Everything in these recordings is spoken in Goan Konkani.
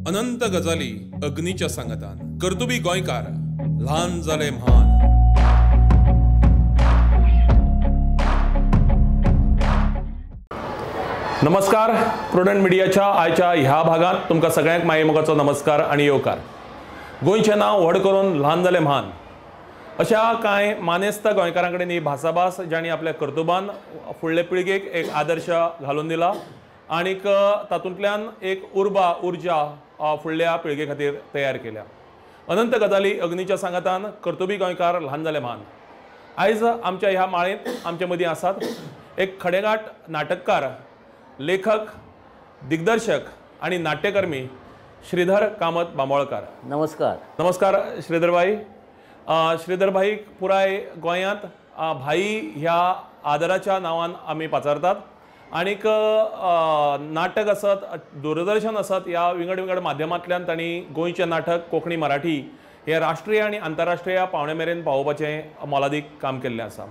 अनंत गजाली अग्नीच्या सांगातान. कर्तुबी गोंयकार, ल्हान जाले म्हान. नमस्कार, प्रुडंट मिडियाच्या आयच्या ह्या भागांत तुमकां सगळ्यांक मायेमोगाचो नमस्कार आनी येवकार. गोंयचें नांव व्हड करून ल्हान जाले म्हान अशा कांय मानेस्त गोंयकारां कडेन ही भासाभास, जांणी आपल्या कर्तुबान फुडले पिळगेक एक आदर्श घालून दिला आनीक तातूंतल्यान एक उर्बा उर्जा फुडल्या पिळगे खातीर तयार केल्या. अनंत गजाली अग्नीच्या सांगातान कर्तुबी गोंयकार, ल्हान जाले म्हान. आयज आमच्या ह्या माळेंत आमचे मदीं आसात एक खडेगांठ नाटककार, लेखक, दिग्दर्शक आनी नाट्यकर्मी श्रीधर कामत बांबोळकार. नमस्कार. नमस्कार श्रीधर भाई. श्रीधर भाईक पुराय गोंयांत भाई ह्या आदराच्या नांवान आमी पाचारतात आनीक नाटक आसत, दूरदर्शन आसत, ह्या विंगड विंगड माध्यमांतल्यान तांणी गोंयचें नाटक कोंकणी मराठी हे राष्ट्रीय आनी आंतरराष्ट्रीय पावणे मेरेन पावोवपाचें मोलादीक काम केल्लें आसा.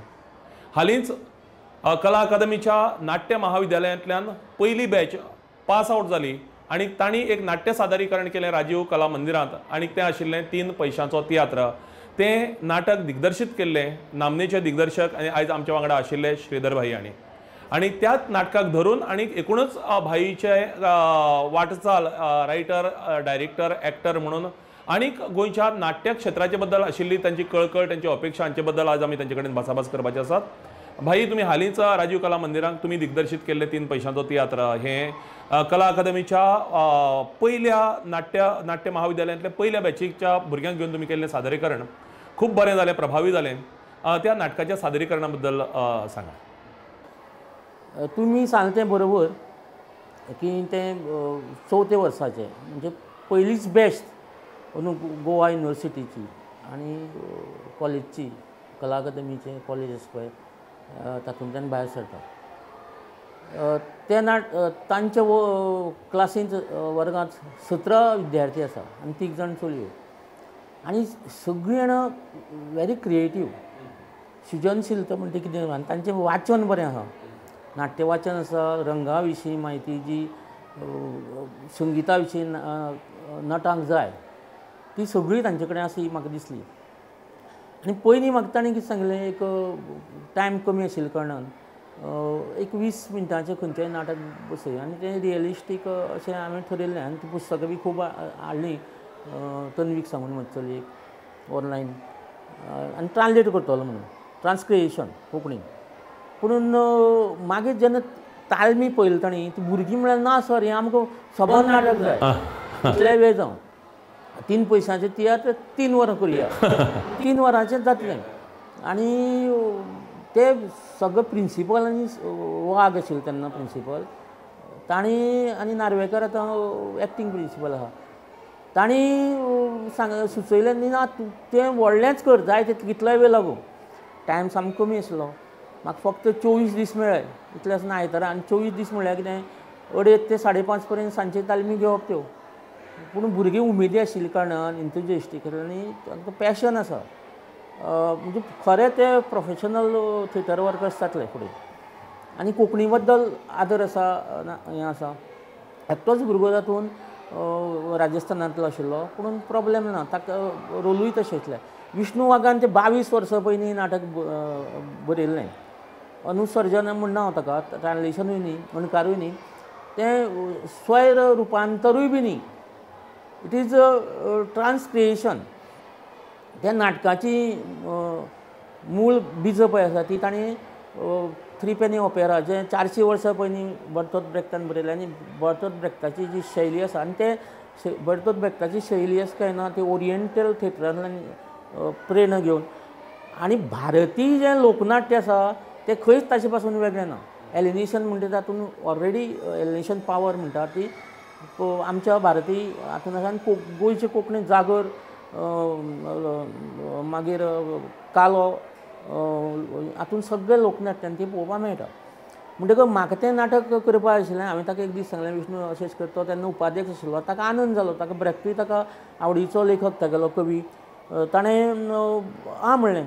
हालींच कला अकादमीच्या नाट्य महाविद्यालयांतल्यान पयली बॅच पास आवट जाली आनी तांणी एक नाट्य सादरीकरण केलें राजीव कला मंदिरांत आनी तें आशिल्लें 3 पैशांचो तियात्र. तें नाटक दिग्दर्शीत केल्लें नामनेचे दिग्दर्शक आनी आयज आमच्या वांगडा आशिल्ले श्रीधर भाई हांणी. आनी त्याच नाटकाक धरून आनी एकूणच भाईचे वाटचाल रायटर, डायरेक्टर, एक्टर म्हणून आनीक गोंयच्या नाट्य क्षेत्राचे बद्दल आशिल्ली तांची कळकळ, तांची अपेक्षा हांचे बद्दल आज आमी तांचे कडेन भासाभास करपाचे आसात. भाई, तुमी हालींच राजीव कला मंदिरांत तुमी दिग्दर्शीत केल्ले 3 पैशांचो तियात्र हें कला अकादमीच्या पयल्या नाट्य महाविद्यालयांतल्या पयल्या बॅचीच्या भुरग्यांक घेवन तुमी केल्लें सादरीकरण खूब बरें जालें, प्रभावी जालें. त्या नाटकाच्या सादरीकरणा बद्दल सांगा. तुमी सांगलें तें बरोबर की तें चवथ्या वर्साचें म्हणजे पयलीच बॅच अंदू गोवा युनिवर्सिटीची आनी कॉलेजची, कला अकादमीचें कॉलेज आसा पळय तातूंतल्यान भायर सरता. ते नाट तांच्या क्लासींत वर्गांत 17 विद्यार्थी आसा आनी 3 जाण चलयो आनी सगळीं जाणां व्हेरी क्रिएटीव, सृजनशीलता म्हणटा कितें, आनी तांचें वाचन बरें आसा, नाट्य वाचन आसा, रंगा विशीं म्हायती जी संगिता विशीं नटांक जाय ती सगळी तांचे कडेन आसा ही म्हाका दिसली. आनी पयलीं म्हाका ताणें कितें सांगलें, एक टायम कमी आशिल्ल्या कारणान एक 20 मिनटांचें खंयचेंय नाटक बसय आनी तें रियलिस्टीक अशें हांवें ठरयल्लें. आनी तीं पुस्तकां बी खूब हाडलीं तन्वीक सांगून म्हजे चलयेक ऑनलायन आनी ट्रान्सलेट करतलो म्हणून, ट्रान्सक्रिएशन कोंकणीन. पुणून मागीर जेन्ना तालमी पळयली तांणी, ती भुरगीं म्हळ्यार ना सर हें आमकां सबार नाटक जाय, इतलें वेळ जावं, 3 पैशांचें तियात्र 3 वरां करुया, 3 वरांचें जातलें. आनी ते सगळे प्रिंसिपल आनी वाघ आशिल्ले तेन्ना प्रिंसिपल तांणी आनी नार्वेकर आतां एक्टींग प्रिंसिपल आसा, तांणी सांग सुचयलें न्ही ना तें व्हडलेंच कर, जाय ते कितलोय वेळ लागूं. टायम सामको कमी आसलो, म्हाका फक्त 24 दीस मेळ्ळे इतले आसतना आयतारा. आनी 24 दीस म्हणल्यार कितें, 2:30 ते 5:30 पर्यंत सांजचे तालमी घेवप त्यो. पूण भुरगीं उमेदी आशिल्ल्या कारणान एन्थुजियास्टीक आनी तांकां पॅशन आसा, म्हणजे खरें ते प्रोफेशनल थिएटर वर्कर्स जातले फुडें. आनी कोंकणी बद्दल आदर आसा, हें आसा. एकटोच भुरगो तातूंत राजस्थानांतलो आशिल्लो, पूण प्रोब्लेम ना, ताका रोलूय तशें आसलें. विष्णू वाघान ते 22 वर्सां पयलीं नाटक बरयल्लें, अनुसर्जन म्हण ना हांव ताका, ट्रान्सलेशनूय न्ही, अणकारूय न्ही, तें स्वैर रुपांतरूय बी न्ही, it is ट्रान्सक्रिएशन. त्या नाटकाची मूळ बीजां पळय आसा ती ताणें 3 पेनी ओपेरा जें 400 वर्सां पयलीं बर्तोत ब्रेक्तान बरयलें. आनी बर्तोत ब्रेक्ताची जी शैली आसा आनी ते बर्तोत ब्रेक्ताची शैली आसा काय ना ती ओरिएंटल थिएटरांतल्यान प्रेरणा घेवन आनी भारतीय जें लोकनाट्य आसा तें खंयच ताचे पासून वेगळें ना. एलिनेशन म्हणटा तातूंत ऑलरेडी एलिनेशन पावर म्हणटा ती आमच्या भारतीय हातूंत आसा. आनी गोंयचे कोंकणी जागर, मागीर कालो, हातूंत सगळे लोकनाट्यान ती पळोवपाक मेळटा. म्हणटकच म्हाका तें नाटक करपाक आशिल्लें. हांवें ताका एक दीस सांगलें, विष्णू अशेंच कर. तो तेन्ना उपाध्यक्ष आशिल्लो, ताका आनंद जालो, ताका ब्रेक्टूय ताका आवडीचो लेखक तागेलो कवी, ताणें आं म्हणलें.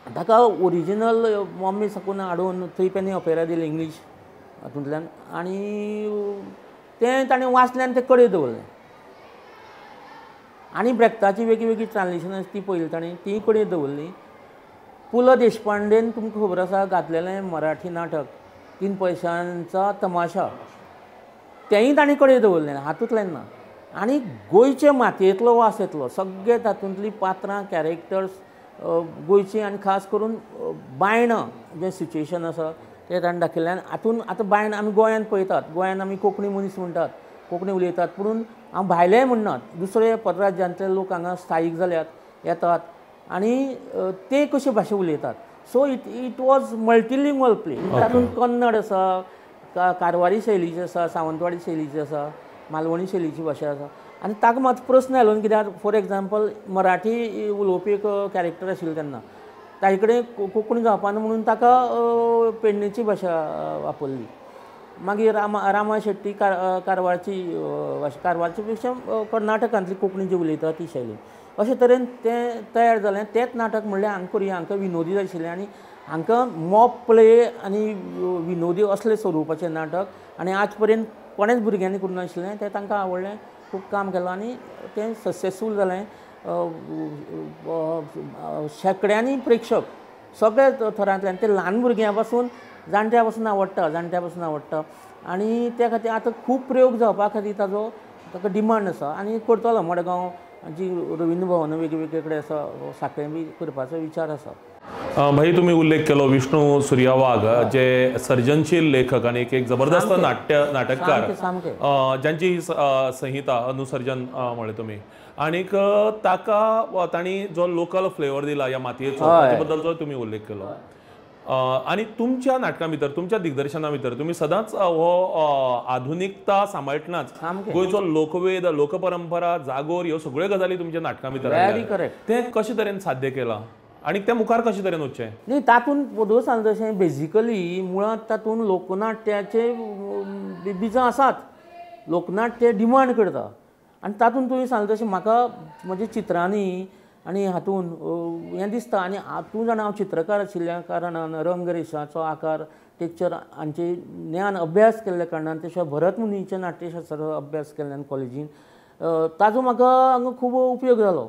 ताका ओरिजिनल बॉम्बे साकून हाडून 3 पेनी ओपेरा दिली इंग्लीश हातूंतल्यान आनी तें ताणें वाचलें आनी तें कडेन दवरलें. आनी ब्रेक्ताची वेगळी वेगळी ट्रान्सलेशनां ती पळयली ताणें, ती कडेन दवरली. पु ल देशपांडेन तुमकां खबर आसा घातलेलें मराठी नाटक 3 पैशांचा तमाशा, तेंय ताणें कडेन दवरलें, हातूंतल्यान ना. आनी गोंयचे मातयेंतलो वास येतलो, सगळे तातूंतलीं पात्रां कॅरेक्टर्स गोंयचीं आनी खास करून बायणां जें सिच्युएशन आसा तें ताणें दाखयलें. आनी हातून आतां बायणां आमी गोंयांत पळयतात, गोंयांत आमी कोंकणी मनीस म्हणटात, कोंकणी उलयतात, पुणून हांव भायलेय म्हणनात, दुसरे परराज्यांतले लोक हांगा स्थायीक जाल्यात, येतात आनी ते कशे भाशा उलयतात. So it it was multilingual play. तातूंत कन्नड आसा, कारवारी शैलीची आसा, सावंतवाडी शैलीची आसा, मालवणी शैलीची भाशा आसा. आनी ताका मात प्रस्न आयलो न्ही कित्याक, फॉर एग्जाम्पल मराठी उलोवपी एक कॅरेक्टर आशिल्लें तेन्ना, ताजे कडेन कोंकणी जावपाना म्हणून ताका पेडणेची भाशा वापरली. मागीर रामा शेट्टी कारवारची भाशा, कारवारची पेक्षा कर्नाटकांतली कोंकणी जी उलयता ती शैली. अशे तरेन तें तयार जालें. तेंच नाटक म्हणल्यार हांगा करुया, हांकां विनोदी जाय आशिल्लें आनी हांकां मॉब प्ले आनी विनोदी असले स्वरुपाचें नाटक आनी आज पर्यंत कोणेच भुरग्यांनी करूंक नाशिल्लें, तें तांकां आवडलें, खूब काम केलां आनी तें सक्सेसफूल जालें. शेंकड्यांनी प्रेक्षक सगळ्या थरांतल्यान, ते ल्हान भुरग्यां पासून जाणट्या पासून आवडटा, जाणट्या पासून आवडटा. आनी त्या खातीर आतां खूब प्रयोग जावपा खातीर ताजो ताका डिमांड आसा आनी करतलो. मडगांव जी रवींद्र भवन वेगवेगळे कडेन आसा, साखळें बी करपाचो विचार आसा. भाई, तुम्ही उल्लेख केलो विष्णू सुर्या वाघ, जे सर्जनशील लेखक आणि एक जबरदस्त नाट्य नाटककार, ज्यांची ही संहिता अनुसर्जन म्हळें तुमी, आनीक ताका तांणी जो लोकल फ्लेवर दिला ह्या मातयेचो, ताचे बद्दलचो तुमी उल्लेख केलो. आनी तुमच्या नाटकां भितर, तुमच्या दिग्दर्शना भितर तुमी सदांच हो आधुनिकता सांबाळटनाच गोंयचो लोकवेद, लोकपरंपरा, जागोर ह्यो सगळ्यो गजाली तुमच्या नाटकां भितर, तें कशे तरेन साध्य केलां आनी तें मुखार कशें तरेन वचचें? न्ही, तातूंत पदो सांगता तशें बेजिकली मुळांत तातूंत लोकनाट्याचे बिजां आसात, लोकनाट्य डिमांड करता. आनी तातूंत तुवें सांगलें तशें म्हाका म्हज्या चित्रांनी आनी हातूंत हें दिसता. आनी तूं जाणा हांव चित्रकार आशिल्ल्या कारणान रंगरेशाचो आकार, टेक्चर हांचे ज्ञान अभ्यास केल्ल्या कारणान, ते भरत मुनीच्या नाट्यशास्त्राचो अभ्यास केल्ल्यान कॉलेजीन ताजो म्हाका हांगा खूब उपयोग जालो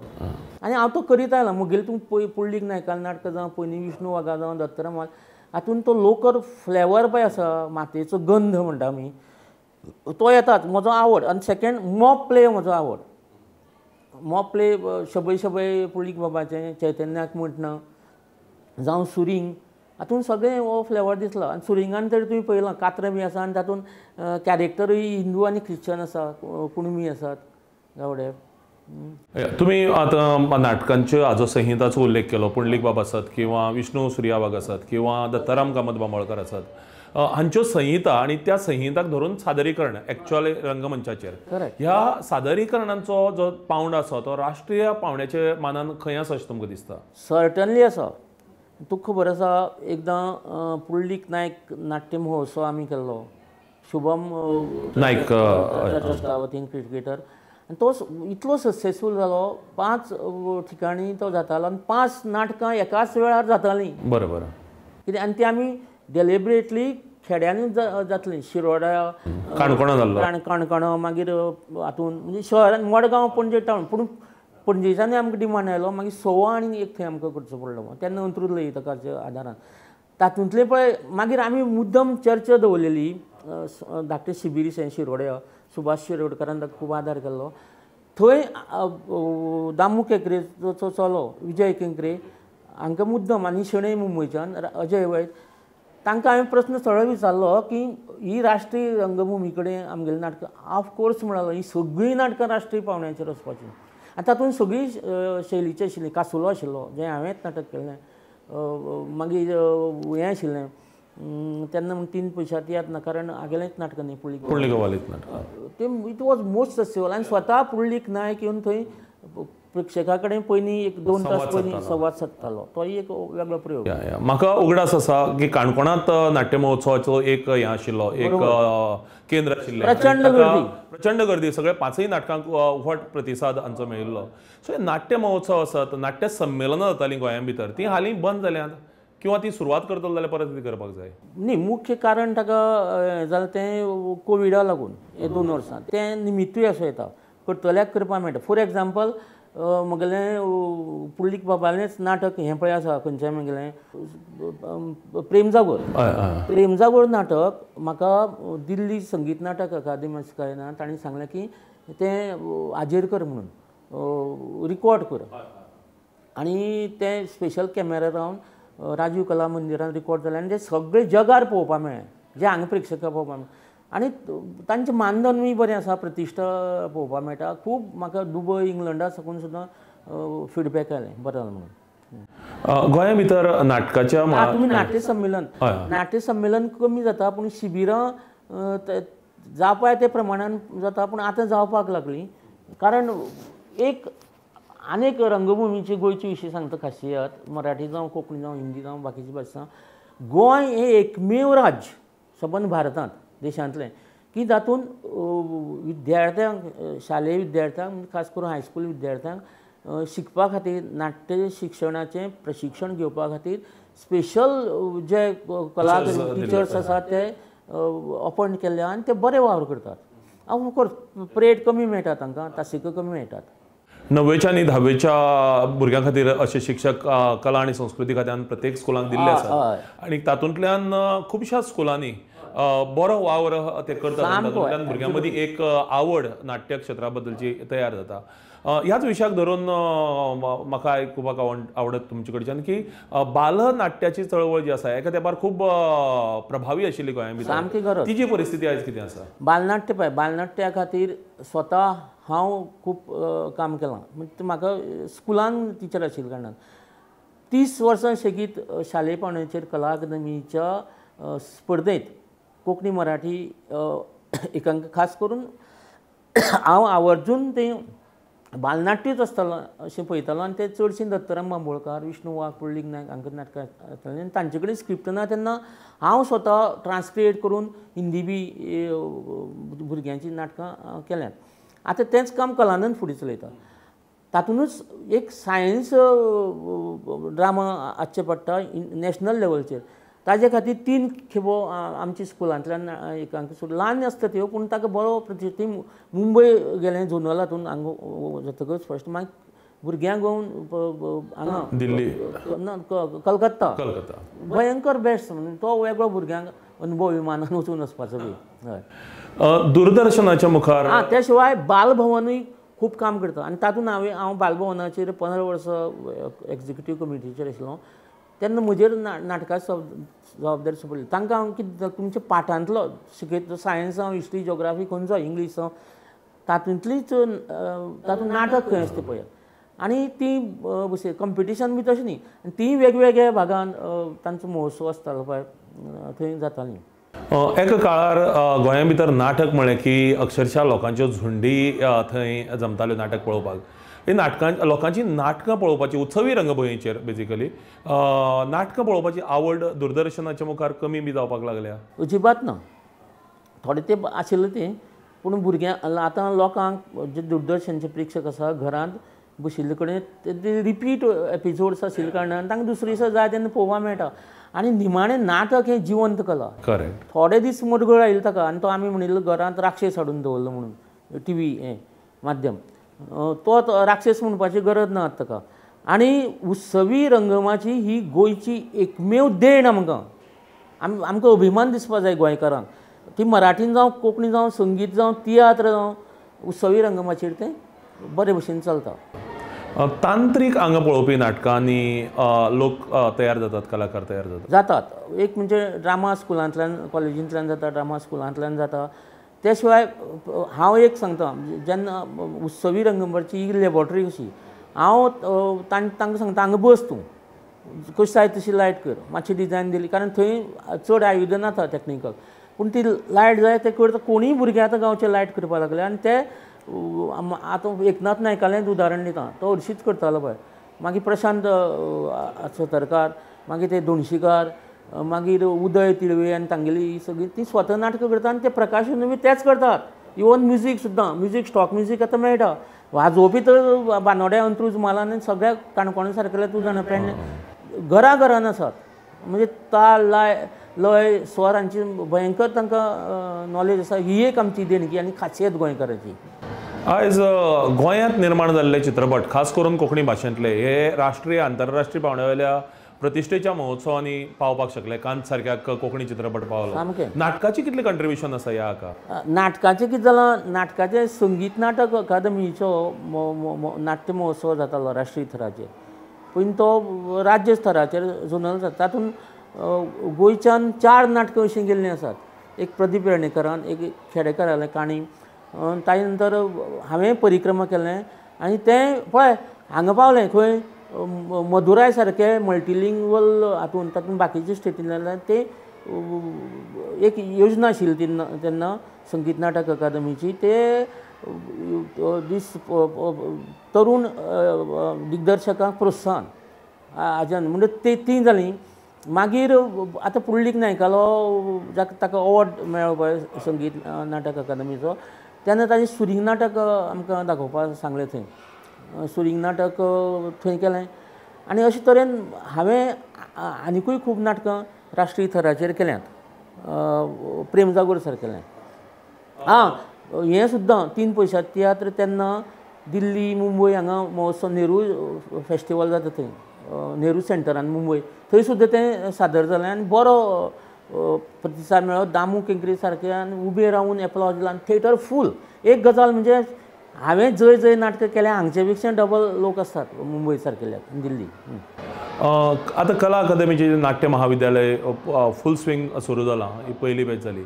आनी हांव तो करीत आयला. म्हगेलें तूं पळय पुंडलीक नायकालें नाटकां जावं, पयलीं विष्णू वाघा जावं, दत्तराम वाघ, हातूंत तो लोकर फ्लेवर पळय आसा, मातयेचो गंध म्हणटा आमी, तो येताच, म्हजो आवड. आनी सेकेंड मॉब प्ले म्हजो आवड. मॉब प्ले शबै शबै पुंडलीक बाबाचें, चैतन्याक म्हणटना जावं सुरींग, हातूंत सगळें हो फ्लेवर दिसला. आनी सुरिंगान तरी तुमी पळयलां कातरां बी आसा आनी तातूंत कॅरेक्टरूय हिंदू आनी ख्रिश्चन आसा, कुणबी आसात गावडे. तुम्ही आतां नाटकांच्यो हाजो संहिताचो उल्लेख केलो, पुंडलीक बाब आसत किंवा विष्णू सुर्या वाघ आसत किंवा दत्ताराम कामत बांबोळकर आसत, हांच्यो संहिता आनी त्या संहिताक धरून सादरीकरण एक्चुअली रंगमंचाचेर, ह्या सादरीकरणांचो जो पावंडो आसा तो राष्ट्रीय पावंड्याचे मानान खंय आसा अशें तुमकां दिसता? सर्टनली आसा. तुका खबर आसा, एकदां पुंडलीक नायक नाट्य महोत्सव आमी केल्लो, शुभम नायक ट्रस्टा वतीन क्रिकेटर, आनी तो इतलो सक्सेसफूल जालो, 5 ठिकाणी तो जातालो आनी 5 नाटकां एकाच वेळार जातालीं. बरोबर. कितें आनी ती आमी डेलिबरेटली खेड्यांनी जातलीं, शिरोडा, काणकोणा जाल्लो, काणकोणा, मागीर हातून म्हणजे शहरान मडगांव, पणजे टावन, पूण पणजेच्यानूय आमकां डिमांड आयलो, मागीर सोवा आनी एक थंय आमकां करचो पडलो, तेन्ना अंत्रूज ललितकाच्या आदारान. तातूंतले पळय मागीर आमी मुद्दम चर्चा दवरलेली, धाकटे शिबीर शिरोड्या, सुभाष शिरोडकरान ताका खूब आदार केल्लो. थंय दामू केंकरेचो चलो विजय केंकरे हांकां मुद्दम, आनी शणै मुंबयच्यान अजय वैद, तांकां हांवें प्रस्न सरळ विचारलो की ही राष्ट्रीय रंगभुमी कडेन आमगेलीं नाटकां, ऑफकोर्स म्हणालो ही सगळीं नाटकां राष्ट्रीय पावंड्याचेर वचपाचीं. आनी तातूंत सगळीं शैलीचीं आशिल्लीं, कासुलो आशिल्लो जें हांवेंच नाटक केल्लें, मागीर हें आशिल्लें तेन्ना म्हण 3 पयशा तियात्र ना, कारण हागेलेंच नाटक न्ही पुंडलीक नाटक, तें it was most successful. आनी स्वता पुंडलीक नायक येवन थंय प्रेक्षकां कडेन पयलीं 1-2 तास पयलीं संवाद सादतालो, तोय एक वेगळो प्रयोग. म्हाका उगडास आसा की काणकोणांत नाट्य महोत्सवाचो एक हें आशिल्लो, एक केंद्र आशिल्लें, प्रचंड गर्दी, प्रचंड गर्दी, सगळे 5 नाटकांक व्हड प्रतिसाद हांचो मेळिल्लो. सो हे नाट्य महोत्सव आसत, नाट्य संमेलनां जातालीं गोंया भितर, तीं हालीं बंद जाल्यांत किंवा ती सुरवात करतलो जाल्यार परत कितें करपाक जाय? न्ही, मुख्य कारण ताका जालें तें कोविडा लागून हे 2 वर्सां, तें निमित्तूय आसूं येता. करतल्याक करपाक मेळटा. फॉर एग्जाम्पल म्हगेलें पुंडलीक बाबालेंच नाटक हें पळय आसा, खंयचें म्हगेलें प्रेमजागोर. प्रेमजागोर नाटक म्हाका दिल्ली संगीत नाटक अकादमी आसा काय ना, तांणी सांगलें की तें हाजेर कर म्हणून, रिकॉर्ड कर. आनी तें स्पेशल कॅमेरा रावन राजीव कला मंदिरान रिकॉर्ड जालें आनी तें सगळें जगार पळोवपाक मेळ्ळें, जें हांगा प्रेक्षकां पळोवपाक मेळ्ळें. आनी तांचें मानधनूय बरें आसा, प्रतिश्ठा पळोवपाक मेळटा. खूब म्हाका दुबय इंग्लंडा साकून सुद्दां फिडबॅक आयलें बरें जालें म्हणून. गोंया भितर नाटकाच्या तुमी नाट्य संमेलन, नाट्य संमेलन कमी जाता पूण शिबिरां जावपाक ते प्रमाणान जाता, पूण आतां जावपाक लागलीं. कारण एक आनीक रंगभुमीची गोंयची विशीं सांगता खासियत, मराठी जावं कोंकणी जावं हिंदी जावं बाकीची भाशा, गोंय हें एकमेव राज्य सबंद भारतांत देशांतलें की जातून विद्यार्थ्यांक, शालेय विद्यार्थ्यांक, खास करून हायस्कूल विद्यार्थ्यांक शिकपा खातीर नाट्य शिक्षणाचें प्रशिक्षण घेवपा खातीर स्पेशल जे कला टिचर्स आसात ते अपॉयंट केल्ले आनी ते बरे वावर करतात. ऑफकोर्स परेड कमी मेळटा तांकां, तासिकां कमी मेळटात. 9वेच्या आनी 10वेच्या भुरग्यां खातीर अशे शिक्षक कला आनी संस्कृती खात्यान प्रत्येक स्कुलांक दिल्ले आसात आनी तातूंतल्यान खुबश्या स्कुलांनी बरो वावर ते करतात. तातूंतल्यान भुरग्यां मदीं एक आवड नाट्य क्षेत्रा बद्दलची तयार जाता. ह्याच विशयाक धरून म्हाका आयकुपाक आवडत तुमचे कडच्यान की बालनाट्याची चळवळ जी आसा एका तेंपार खूब प्रभावी आशिल्ली गोंया भितर, तिची परिस्थिती आयज कितें आसा? बालनाट्य पळय, बालनाट्या खातीर स्वता हांव खूब काम केलां. म्हणजे म्हाका स्कुलान टिचर आशिल्ल्या कारणान 30 वर्सां सेगीत शालेय पावंड्याचेर कला अकादमीच्या स्पर्धेंत कोंकणी मराठी एकांक खास करून हांव आवर्जून तें बालनाट्यूच आसतालो अशें पळयतालो. आनी ते चडशीं दत्तराम बांबोळकार, विष्णू वाघ, पुंडलीक नायक हांकां नाटकां आसतालीं आनी तांचे कडेन स्क्रिप्ट ना तेन्ना हांव स्वता ट्रान्सक्रिएट करून हिंदी बी भुरग्यांचीं नाटकां केल्यांत. आतां तेंच काम कलानंद फुडें चलयता. तातूंतच एक सायन्स ड्रामा आसचें पडटा नॅशनल लेवलचेर, ताजे खातीर 3 खेपो आमच्या स्कुलांतल्यान एकांकी सुरू, ल्हान आसता त्यो पूण ताका बरो ती मुंबय गेलें झोनल हातून हांगा जातकच फर्स्ट, मागीर भुरग्यांक घेवन हांगा दिल्ली ना कलकत्ता, भयंकर बेस्ट म्हणून तो वेगळो भुरग्यांक अनुभव विमानान वचून वचपाचो बी. हय, दूरदर्शनाच्या मुखार. आं, त्या शिवाय बालभवनूय खूब काम करता आनी तातूंत हांव बालभवनाचेर 15 वर्सां एक्झिक्युटीव कमिटीचेर आशिल्लो तेन्ना म्हजेर नाटकां जबाबदारी सोंपयली. तांकां हांव कितें तुमच्या पाठांतलो शिकयता, सायन्स जावं हिस्ट्री जोग्राफी खंयचो इंग्लीश जावं तातूंतलीच तातूंत नाटक खंय आसता पळयात. आनी ती बसय कंपिटिशन बी तशें न्ही, आनी ती वेगवेगळ्या भागान तांचो महोत्सव आसतालो पळय थंय जातालीं. एका काळार गोंया भितर नाटक म्हळें की अक्षरशः लोकांच्यो झुंडी थंय जमताल्यो नाटक पळोवपाक. ही नाटकां लोकांची नाटकां पळोवपाची उत्सवी रंगभुंयेचेर बेजिकली नाटकां पळोवपाची आवड दूरदर्शनाच्या मुखार कमी बी जावपाक लागल्या? अजिबात ना, थोडे ते आशिल्ले ते, पूण भुरग्यां आतां लोकांक जे दूरदर्शनचे प्रेक्षक आसा घरांत बशिल्ले कडेन ते रिपीट एपिसोड्स आशिल्ले कारणान तांकां दुसरे दिसा जाय तेन्ना पळोवपाक मेळटा. आनी निमाणें नाटक हें जिवंत कला. करेक्ट. थोडे दीस मडगळ आयिल्लो ताका आनी तो आमी म्हणिल्लो घरांत राक्षस हाडून दवरलो म्हणून टी व्ही हें माध्यम, तो राक्षस म्हणपाची गरज ना ताका. आनी उत्सवी रंगमाची ही गोंयची एकमेव देण आमकां, आमकां अभिमान दिसपा जाय गोंयकारांक. ती मराठीन जावं कोंकणी जावं संगीत जावं तियात्र जावं उत्सवी रंगमाचयेर तें बरे भशेन चलता. तांत्रीक आंगां पळोवपी नाटकांनी लोक तयार जातात, कलाकार तयार जातात. एक म्हणजे ड्रामा स्कुलांतल्यान कॉलेजींतल्यान जाता, ड्रामा स्कुलांतल्यान जाता. त्या शिवाय हांव एक सांगता, जेन्ना उत्सवी रंगमाची ही लॅबोरेटरी कशी, हांव तांकां सांगता हांगा बस तूं, कशी जाय तशी लायट कर, मातशी डिजायन दिली, कारण थंय चड आयुधां नाता टॅक्निकल, पूण ती लायट जाय ते करता. कोणूय भुरगे आतां गांवचे लायट करपाक लागले आनी ते आतां एकनाथ नायकालेंच उदाहरण दिता, तो हरशींच करतालो पळय, मागीर प्रशांत सतरकार, मागीर ते दोणशीकार, मागीर उदय तिळवे आनी तांगेली सगळीं ती स्वता नाटकां करता आनी ते प्रकाशन बी तेच करतात. इवन म्युजीक सुद्दां, म्युजीक स्टॉक म्युजीक आतां मेळटा, वाजोवपी तर बानोड्या अंत्रूज म्हालान आनी सगळ्या काणकोण सारकेल्या तूं जाणा पेडणे घरा घरान आसात. म्हणजे ताल लाय लय स्वर हांची भयंकर तांकां नॉलेज आसा. ही एक आमची देणगी आनी खासियत गोंयकाराची. आयज गोंयांत निर्माण जाल्ले चित्रपट खास करून कोंकणी भाशेंतले हे राष्ट्रीय आंतरराष्ट्रीय पावंड्या वयल्या प्रतिश्ठेच्या महोत्सवांनी पावपाक शकले. कांत सारक्या कोंकणी चित्रपट पावलो. नाटकाची कितली कंट्रिब्युशन आसा ह्या हाका? नाटकाचें कितें जालां, नाटकाचें संगीत नाटक अकादमीचो नाट्य महोत्सव जातालो राष्ट्रीय थराचेर, पूण तो राज्य स्तराचेर झोनल जाता. तातूंत गोंयच्यान 4 नाटकां अशीं गेल्लीं आसात. एक प्रदीप वेर्णेकरान, एक खेडेकारालें काणी, ताजे नंतर हांवें परिक्रमा केलें आनी तें पळय हांगा पावलें खंय मदुराय सारके मल्टिलिंग्वल हातून, तातूंत बाकीचे स्टेटीन जाल्यार ते एक योजना आशिल्ली तेन्ना तेन्ना संगीत नाटक अकादमीची, ते दीस तरुण दिग्दर्शकांक प्रोत्साहन हाज्यान म्हणजे ते तीं जालीं. मागीर आतां पुंडलीक नायकालो जाका ताका अवॉर्ड मेळ्ळो पळय संगीत नाटक अकादमीचो, तेन्ना ताजें सुरींग नाटक आमकां दाखोवपाक सांगलें. थंय सुरींग नाटक थंय केलें आनी अशे तरेन हांवें आनिकूय खूब नाटकां राष्ट्रीय थराचेर केल्यांत. प्रेमजागोर सारकेलें, आं हें सुद्दां 3 पयशां तियात्र तेन्ना दिल्ली मुंबय हांगा महोत्सव नेहरू फेस्टिवल जाता थंय नेहरू सेंटरान मुंबय, थंय सुद्दां तें सादर जालें आनी बरो प्रतिसाद मेळ्ळो. दामू केंकरे सारक्यान उबे रावन एप्लॉज दिलो आनी थिएटर फूल. एक गजाल म्हणजे हांवें जंय जंय नाटकां केल्या हांगचे पेक्षा डबल लोक आसतात मुंबय सारकेल्या दिल्ली. आतां कला अकादमीचें नाट्य महाविद्यालय फूल स्विंग सुरू जालां, ही पयली बॅच जाली.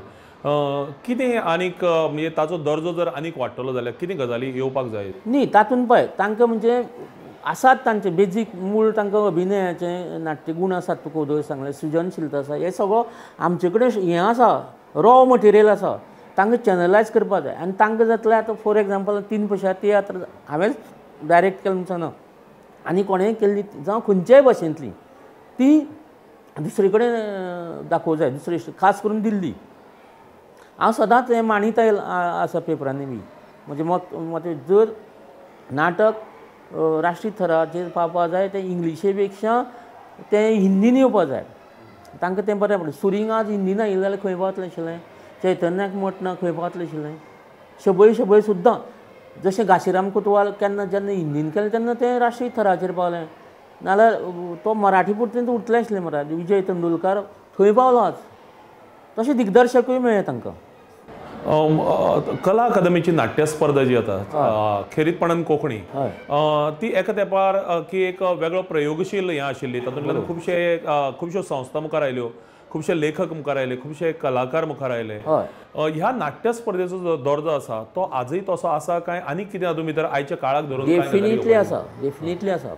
कितें आनीक म्हणजे ताचो दर्जो जर आनीक वाडटलो जाल्यार कितें गजाली येवपाक जाय? न्ही तातूंत पळय तांकां म्हणजे आसात तांचे बेजीक मूळ तांकां अभिनयाचे नाट्यगूण आसात, तुका वदळ सांगलें, सृजनशीलता आसा, हें सगळो आमचे कडेन हें आसा, रॉ मटेरियल आसा, तांकां चॅनलायज करपाक जाय. आनी तांकां जातलें आतां फॉर एग्जाम्पल 3 पयशां तियात्र हांवेंच डायरेक्ट केलें म्हणून सांगना, आनी कोणेंय केल्ली जावं खंयच्याय भाशेंतली ती दुसरे कडेन दाखोवंक जाय, दुसरे खास करून दिल्ली. हांव सदांच हें मांडीत आसा पेपरांनी बी, म्हणजे मत जर नाटक राष्ट्रीय थराचेर पावपाक जाय तें इंग्लिशे पेक्षा तें हिंदीन येवपाक जाय, तांकां तें बरें पडटा. सुरींग आज हिंदीन आयिल्लें जाल्यार खंय पावतलें आशिल्लें, चैतन्याक मठ ना खंय पावतलें आशिल्लें, शबय शबय सुद्दां जशें घाशीराम कोतवाल केन्ना जेन्ना हिंदीन केलें तेन्ना तें राष्ट्रीय थराचेर पावलें, नाजाल्यार तो मराठी पुरतें उरतलें आशिल्लें. मराठी विजय तेंडुलकार थंय पावलो आज, तशें दिग्दर्शकूय मेळ्ळे तांकां. कला अकादमीची नाट्य स्पर्धा जी आतां खेरीतपणान कोंकणी ती एका तेंपार की एक वेगळो प्रयोगशील हें आशिल्ली, तातूंतल्यान खुबशे खुबश्यो संस्था मुखार आयल्यो, खुबशे लेखक मुखार आयले, खुबशे कलाकार मुखार आयले. ह्या नाट्य स्पर्धेचो जो दर्जो आसा तो आजूय तसो आसा काय आनीक कितें हातूंत भितर आयच्या काळाक धरून? डेफिनेटली आसा, डेफिनेटली आसा.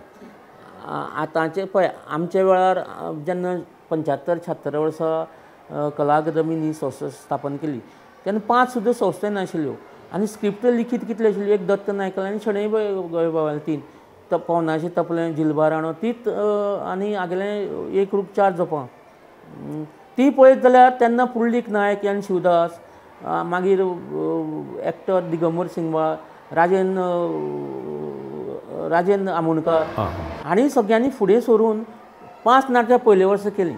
आतांचे पळय आमच्या वेळार जेन्ना 75 76 वर्सां कला अकादमीन ही संस्था स्थापन केली तेन्ना 5 सुद्दां संस्था नाशिल्ल्यो आनी स्क्रिप्ट लिखीत कितल्यो आशिल्ल्यो, एक दत्त नायकालें आनी शणै गोंयबाबालें 3, पवनाशें तपलें, झिलबा राणो तीच आनी आगेलें एक रूप 4 जपां. ती पळयत जाल्यार तेन्ना पुंडलीक नायक एन शिवदास, मागीर एक्टर दिगंबर सिंगबाळ, राजेंद्र आमोणकार हांणी सगळ्यांनी फुडें सरून 5 नाटकां पयले वर्सा केलीं,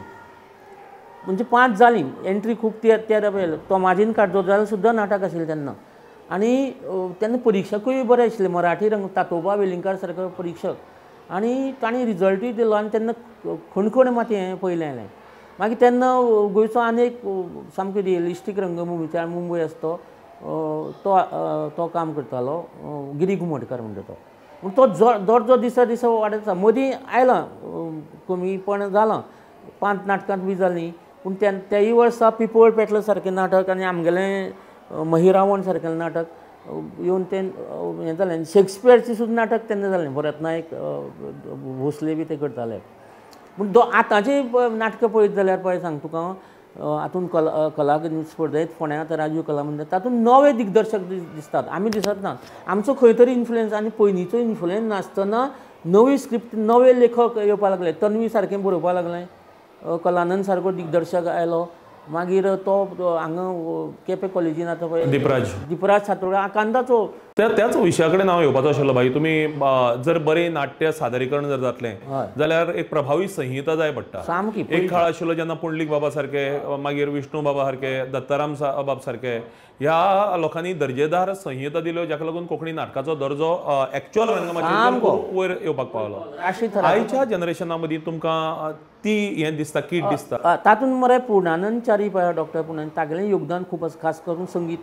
म्हणजे 5 जालीं. एंट्री खूब त्या पळयलें तोमाजीन काडजो जाल्यार सुद्दां नाटक आशिल्लें तेन्ना, आनी तेन्ना परिक्षकूय बरे आशिल्ले, मराठी रंग तातोबा वेलिंगकार सारको परिक्षक, आनी तांणी रिजल्टूय दिलो आनी तेन्ना खणखण मात हें पयलें आयलें. मागीर तेन्ना गोंयचो आनी एक सामको रियलिस्टीक रंगभुमीच्या मुंबय आसा तो तो काम करतालो, गिरी घुमटकार म्हणटा तो. पूण तो दर्जो दिसा दिसा वाडत आसा. मदीं आयलां कमीपण जालां, 5 नाटकांत बी जालीं, पूण त्याय वर्सा पिपळ पेटलो सारकें नाटक आनी आमगेलें महिरावण सारकेलें नाटक येवन तें हें जालें. शेक्सपियरचें सुद्दां नाटक तेन्ना जालें, भरत नायक भोसले बी ते करताले. पूण आतांचीं नाटकां पळयत जाल्यार पळय सांग तुका, हातूंत कला अकादमी स्पर्धेंत फोंड्यां आतां राजीव कला मंदिर तातूंत नवे दिग्दर्शक दिसतात, आमी दिसत ना. आमचो खंय तरी इन्फ्लुयन्स आनी पयलींचो इन्फ्लुयन्स नासतना नवी स्क्रिप्ट नवे लेखक येवपाक लागले, तन्वी सारकें बरोवपाक लागलें, कलानंद सारको दिग्दर्शक आयलो, मागीर तो हांगा केपें कॉलेजीन आतां पळय दिपराज सातोर्डा आकांताचो. त्याच विशया कडेन हांव येवपाचो आशिल्लो भाई. तुमी जर बरें नाट्य सादरीकरण जर जातलें जाल्यार एक प्रभावी संहिता जाय पडटा. सामकी. एक काळ आशिल्लो जेन्ना पुंडलीक बाबा सारके, मागीर विष्णू बाबा सारके, दत्ताराम बाब सारके ह्या लोकांनी दर्जेदार संहिता दिल्यो, जाका लागून कोंकणी नाटकाचो दर्जो एक्चुअल रंगमाचयेर वयर येवपाक पावलो. आयच्या जनरेशना मदीं तुमकां ती हें दिसता, कीट दिसता? तातूंत मरे पूर्णानंद च्यारी पळय, डॉक्टर पूर्णानंद, तागेलें योगदान खूब आसा, खास करून संगीत.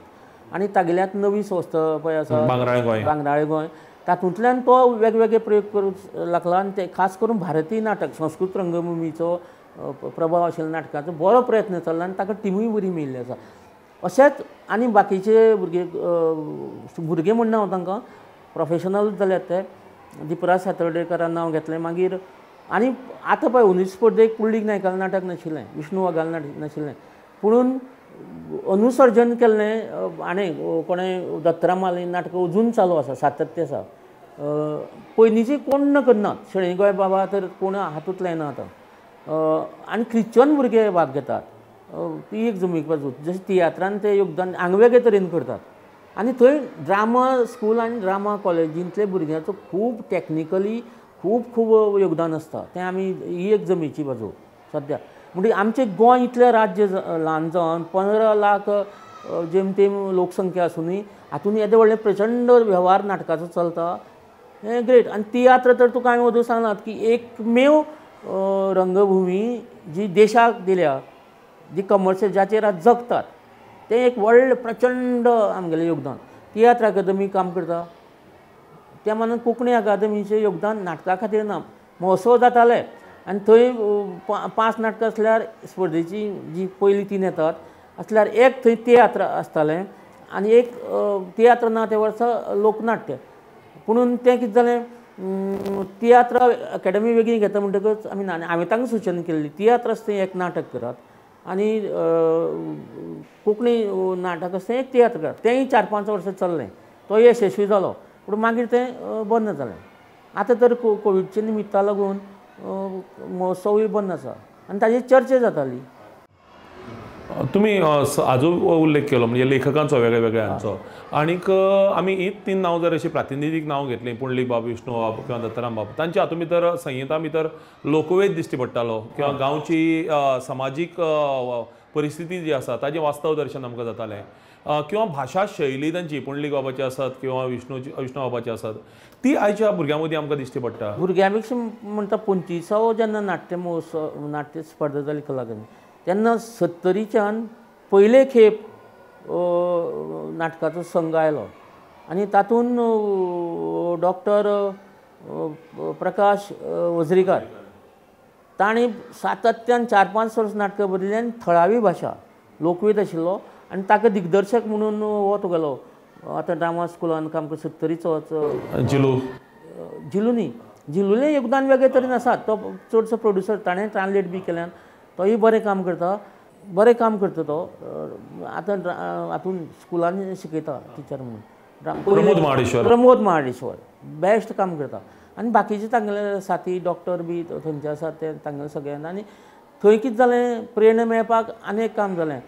आनी तागेल्यांत नवी संस्था पळय आसा भांगराळे गोंय, तातूंतल्यान तो वेगवेगळे प्रयोग करूंक लागला. आनी ते खास करून भारतीय नाटक, संस्कृत रंगभुमीचो प्रभाव आशिल्ल्या नाटकाचो बरो प्रयत्न चल्ला आनी ताका टिमूय बरी मेळिल्ली आसा. अशेंच आनी बाकीचे भुरगे, भुरगे म्हणना हांव तांकां, प्रोफेशनल जाल्यात ते. दीपराज सातर्डेकरान नांव घेतलें. मागीर आनी आतां पळय 19 स्पर्धेक पुंडलीक नायकालें नाटक नाशिल्लें, विष्णू वाघालें नाटक नाशिल्लें, पुणून अनुसर्जन केल्लें आनी कोणें दत्तरामालें नाटकां अजून चालू आसा, सातत्य आसा. पयलींची कोण न करनात, शणै गोंय बाबा तर कोण हातूंत लायना आतां. आनी ख्रिश्चन भुरगे भाग घेतात, ती एक जमीक बाजू. जशें तियात्रान ते योगदान आंगवेगळे तरेन करतात. आनी थंय ड्रामा स्कूल आनी ड्रामा कॉलेजींतले भुरग्यांचो खूब टॅक्निकली खूब खूब योगदान आसता. तें आमी ही एक जमेची बाजू सद्या. म्हणजे आमचें गोंय इतलें राज्य ल्हान जावन 15 लाख जेमतेम लोकसंख्या आसुनूय हातूंत येदें व्हडलें प्रचंड वेव्हार नाटकाचो चलता, हें ग्रेट. आनी तियात्र तर तुका हांवें अदूं सांगलां की एकमेव रंगभुमी जी देशाक दिल्या, जी कमर्शियल जाचेर आज जगतात, तें एक व्हडलें प्रचंड आमगेलें योगदान. तियात्र अकादमी काम करता, त्या मानान कोंकणी अकादमीचें योगदान नाटका खातीर ना. महोत्सव जाताले आनी थंय 5 नाटकां आसल्यार स्पर्धेची जी पयलीं 3 येतात आसल्यार एक थंय तियात्र आसतालें आनी एक तियात्र ना त्या वर्सा लोकनाट्य. पुणून तें कितें जालें, तियात्र अकॅडमी वेगळी घेता म्हणटकच आमी हांवें तांकां सुचना केल्ली, तियात्र आसता एक नाटक करात आनी कोंकणी नाटक आसता एक तियात्र करात. तेंय 4-5 वर्सां चल्लें, तो यशस्वी जालो, पूण मागीर तें बंद जालें. आतां तर कोविडच्या निमित्ता लागून महोत्सवूय बंद आसा आनी ताजी चर्चा जाताली. तुमी हाजो उल्लेख केलो म्हणजे लेखकांचो वेगळ्या वेगळ्यांचो, आनीक आमी ही 3 नांव जर अशी प्रातिनिधीक नांव घेतलीं, पुंडलीक बाब, विष्णू बाब किंवा दत्ताराम बाब, तांच्या हातूंत भितर संहिता भितर लोकवेद दिश्टी पडटालो किंवा गांवची समाजीक परिस्थिती जी आसा ताजें वास्तव दर्शन आमकां जातालें, किंवा भाशा शैली तांची पुंडलीक बाबाची आसत किंवा विष्णू बाबाची आसत, ती आयच्या भुरग्यां मदीं आमकां दिश्टी पडटा. भुरग्यां पेक्षा म्हणटा 25वो जेन्ना नाट्य महोत्सव नाट्य स्पर्धा जाली कला अकादमी, तेन्ना 70च्यान पयले खेप नाटकाचो संघ आयलो आनी तातूंत डॉक्टर प्रकाश वजरीकार ताणें सातत्यान 4-5 वर्स नाटकां बरयलीं आनी थळावी भाशा लोकवेद आशिल्लो आनी ताका दिग्दर्शक म्हणून हो तुगेलो आतां ड्रामा स्कुलान काम करता 70चो जिलू, जिलू न्ही, जिलूलें योगदान वेगळे तरेन आसा, तो चडसो प्रोड्युसर, ताणें ट्रान्सलेट बी केल्यान तोय बरें काम करता, बरें काम करता तो. आतां हातून स्कुलांनी शिकयता टिचर म्हणून. प्रमोद महाडेश्वर, प्रमोद महाडेश्वर बेस्ट काम करता. आनी बाकीचे तांगेले साथी डॉक्टर बी थंयचे आसात ते तांगेले सगळ्यांक. आनी थंय कितें जालें, प्रेरणा मेळपाक आनी एक काम जालें,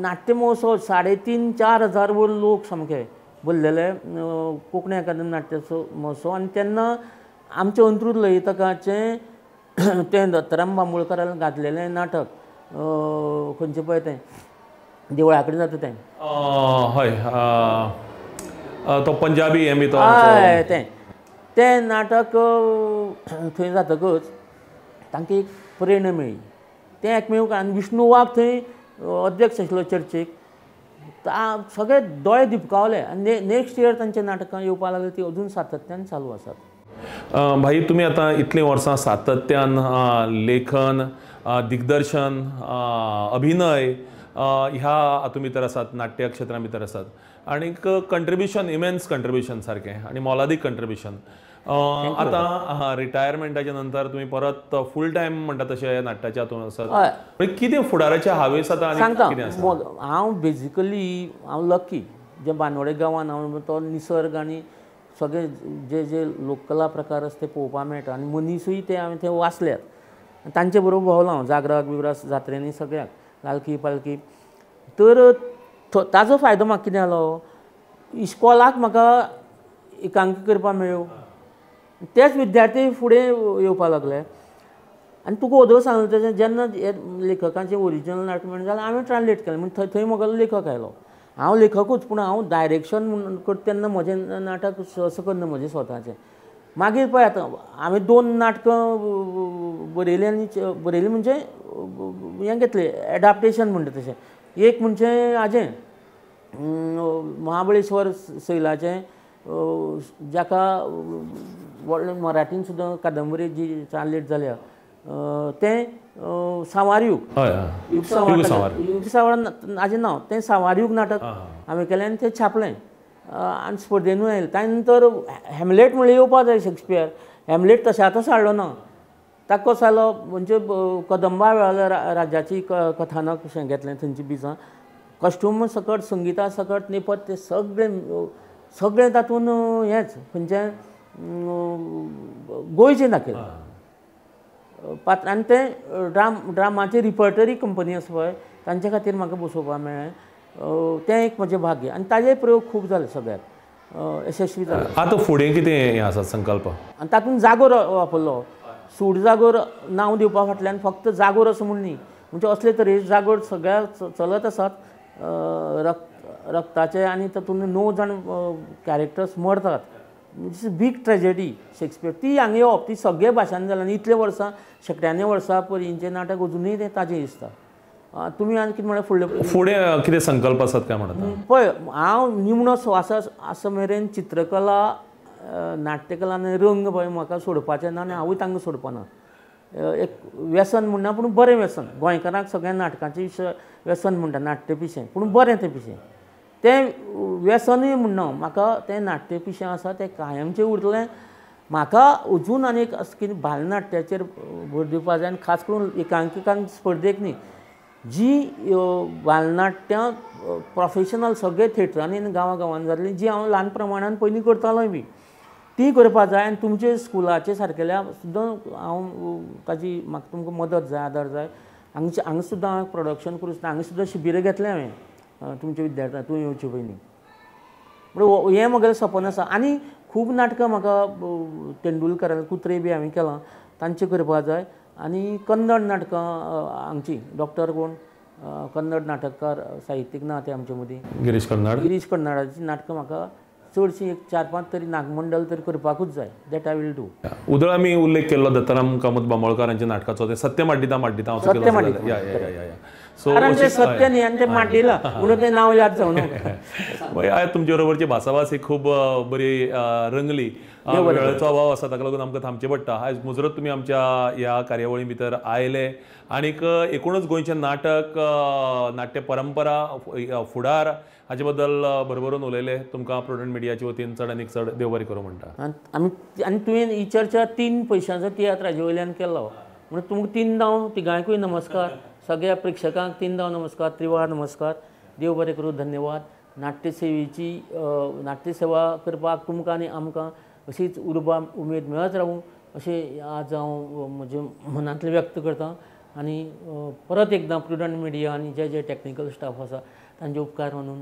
नाट्य महोत्सव 3,500-4 हजार वर लोक सामके भरलेले कोंकणी अकादमी नाट्योत्सव महोत्सव. आनी तेन्ना आमचें अंत्रूज लयितकाचें तें दत्ताराम बांबोळकारान गाजलेलें नाटक खंयचें पळय तें देवळा कडेन जाता तें, हय तो पंजाबी हें बी तो, हय तें तें नाटक थंय जातकच तांकां एक प्रेरणा मेळ्ळी. तें एकमेव. आनी विष्णू वाघ थंय अध्यक्ष आशिल्लो चर्चेक, सगळे दोळे दिपकावले आनी नेक्स्ट इयर तांचे नाटकां येवपाक लागली, ती अजून सातत्यान चालू आसात. भाई, तुमी आतां इतलीं वर्सां सातत्यान लेखन, दिग्दर्शन, अभिनय ह्या हातूंत भितर आसात, नाट्य क्षेत्रां भितर आसात आनीक कंट्रिब्युशन, इमेन्स कंट्रिब्युशन सारकें आनी मोलादीक कंट्रिब्युशन. आतां रिटायरमेंटाच्या नंतर तुमी परत फूल टायम म्हणटा तशें नाट्याच्या हातूंत आसात, कितें फुडाराचे हावेस आतां सांगता? हांव बेजिकली हांव लकी, जे बांदोडे गांवान हांव तो निसर्ग आनी सगळे जे जे लोककला प्रकार आसा ते पळोवपाक मेळटा आनी मनीसूय ते हांवें ते वाचल्यात, तांचे बरोबर भोंवलां हांव जागराक बिगराक जात्रेनी सगळ्याक लालकी पालकी. तर ताजो फायदो म्हाका कितें जालो, इस्कॉलाक म्हाका एकांकी करपाक मेळ्ळ्यो, तेच विद्यार्थी फुडें येवपाक लागले. आनी तुका ओदोळ सांगलें तशें जेन्ना लेखकांचें ओरिजिनल नाटक म्हणलें जाल्यार हांवें ट्रान्सलेट केलें, म्हण थंय म्हगेलो लेखक आयलो. हांव लेखकूच पूण हांव डायरेक्शन म्हूण करता तेन्ना म्हजें नाटक असो करना म्हजें स्वताचें. मागीर पळय आतां हांवें 2 नाटकां बरयलीं आनी बरयलीं म्हणजे हें घेतलें एडाप्टेशन म्हणटा तशें. एक म्हणजे हाजें महाबळेश्वर सैलाचें, जाका व्हडलें मराठीन सुद्दां कादंबरी जी ट्रान्सलेट जाल्या तें सांवारयूग, युगसांवार हाजें नांव, तें सांवारयूग नाटक हांवें केलें आनी तें छापलें आनी स्पर्धेनूय आयलें. ताजे नंतर हॅमलेट म्हणल्यार येवपा जाय शेक्सपियर, हॅमलेट तशा तसो हाडलो ना, ताका कसो जालो म्हणजे कदंबा वेळार राज्याची कथानक अशें घेतलें, थंयची बिजां कॉस्ट्यूम सकट संगिता सकट नेपथ्य सगळें सगळें तातूंत हेंच खंयचें गोंयचें दाखयलें पात्र. आनी तें ड्रामाची रिपर्टरी कंपनी आसा पळय तांचे खातीर म्हाका बसोवपाक मेळ्ळें, तें एक म्हजें भाग्य. आनी ताजे प्रयोग खूब जाले सगळ्याक यशस्वी जाले. आतां फुडें कितें हें आसा संकल्प? आनी तातूंत जागोर वापरलो, सूट जागोर नांव दिवपा फाटल्यान फक्त जागोर असो म्हूण न्ही, म्हणजे असले तरेचे जागोर सगळ्या चलत आसात, रक्ताचे आनी तातूंत 9 जाण कॅरेक्टर्स मरतात. It's a big tragedy Shakespeare, ती हांगा येवप ती सगळे भाशांनी जाल्या आनी इतले वर्सां शेंकड्यांनी वर्सां पयलींचें नाटक अजुनूय तें ताजें दिसता. तुमी आनी कितें म्हळ्यार फुडलें फुडें कितें संकल्प आसात काय म्हणटा? पळय हांव निमणो स्वास आसा मेरेन चित्रकला, नाट्यकला आनी रंग पळय म्हाका सोडपाचें ना आनी हांवूय तांकां सोडपाना. एक व्यसन म्हणना पूण बरें व्यसन, गोंयकारांक सगळ्या नाटकांचें व्यसन म्हणटा, नाट्य पिशें, पूण बरें तें पिशें, तें व्यसनूय म्हणना म्हाका, तें नाट्य पिशें आसा तें कायमचें उरतलें. म्हाका अजून आनी एक अशें कितें बालनाट्याचेर भर दिवपाक जाय आनी खास करून एकांकिकांक स्पर्धेक न्ही, जी बालनाट्यां प्रोफेशनल सगळे थिएटरांनी आनी गांवां गांवांनी जातलीं, जी हांव ल्हान प्रमाणान पयलीं करतालोय बी ती करपाक जाय. आनी तुमचे स्कुलाचे सारकेल्या सुद्दां हांव ताजी म्हाका तुमकां मदत जाय, आदार जाय. हांगा हांगा सुद्दां हांवें प्रोडक्शन करूं सुद्दां हांगा सुद्दां शिबिरां घेतलें हांवें तुमच्या विद्यार्थ्यांक, तूं येवचे पयलीं. म्हणून हें म्हगेलें सपन आसा. आनी खूब नाटकां म्हाका तेंडुलकारान कुत्रे बी हांवें केलां तांचें करपाक जाय. आनी कन्नड नाटकां हांगची डॉक्टर कोण कन्नड नाटककार साहित्यीक ना ते आमचे मदीं, गिरीश कर्नाड, गिरीश कर्नाडाचीं नाटकां म्हाका चडशीं एक 4-5 तरी नागमंडल तरी करपाकूच जाय, that I will do. उदळ आमी उल्लेख केल्लो दत्ताराम कामत बांबोळकार हांच्या नाटकाचो, तें सत्य माड्डिता माड्डिता, सत्य माड्डिता, कारण तें सत्य न्ही आनी तें माड्डिलां म्हणून तें नांव याद जावना. आयज तुमचे बरोबरची भासाभास ही खूब बरी रंगली, वेळेचो अभाव आसा ताका लागून आमकां थांबचें पडटा. आयज मुजरत तुमी आमच्या ह्या कार्यावळी भितर आयले आनीक एकूणच गोंयचें नाटक, नाट्य परंपरा, फुडार हाचे बद्दल भरभरून उलयले. तुमकां प्रुडंट मिडियाचे वतीन चड आनीक चड देव बरें करूं म्हणटा. आमी आनी तुवें ही चर्चा 3 पयशांचो तियात्र हाजे वयल्यान केलो म्हणून तुमकां 3 दाव तिगांयकूय नमस्कार, सगळ्या प्रेक्षकांक 3 दाव नमस्कार, त्रिवार नमस्कार, देव बरें करूं, धन्यवाद. नाट्यसेवेची नाट्यसेवा करपाक तुमकां आनी आमकां अशीच उर्बा उमेद मेळत रावूं अशें आज हांव म्हजें मनांतलें व्यक्त करतां. आनी परत एकदां प्रुडंट मिडिया आनी जे जे टॅक्निकल स्टाफ आसा तांचे उपकार मानून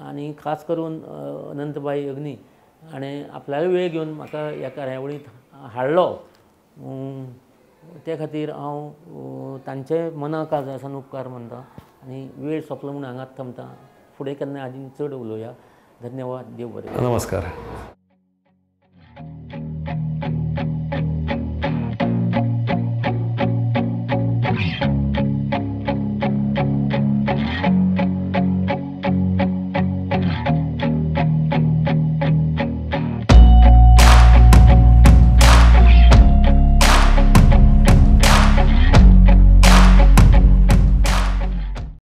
आनी खास करून अनंतबाई अग्नी हाणें आपल्यालो वेळ घेवन म्हाका ह्या कार्यावळींत हाडलो, ते खातीर हांव तांचे मना काळजासान उपकार मानता. आनी वेळ सोंपलो म्हूण हांगाच थांबता, फुडें केन्ना आनी चड उलोवया. धन्यवाद, देव बरें. नमस्कार.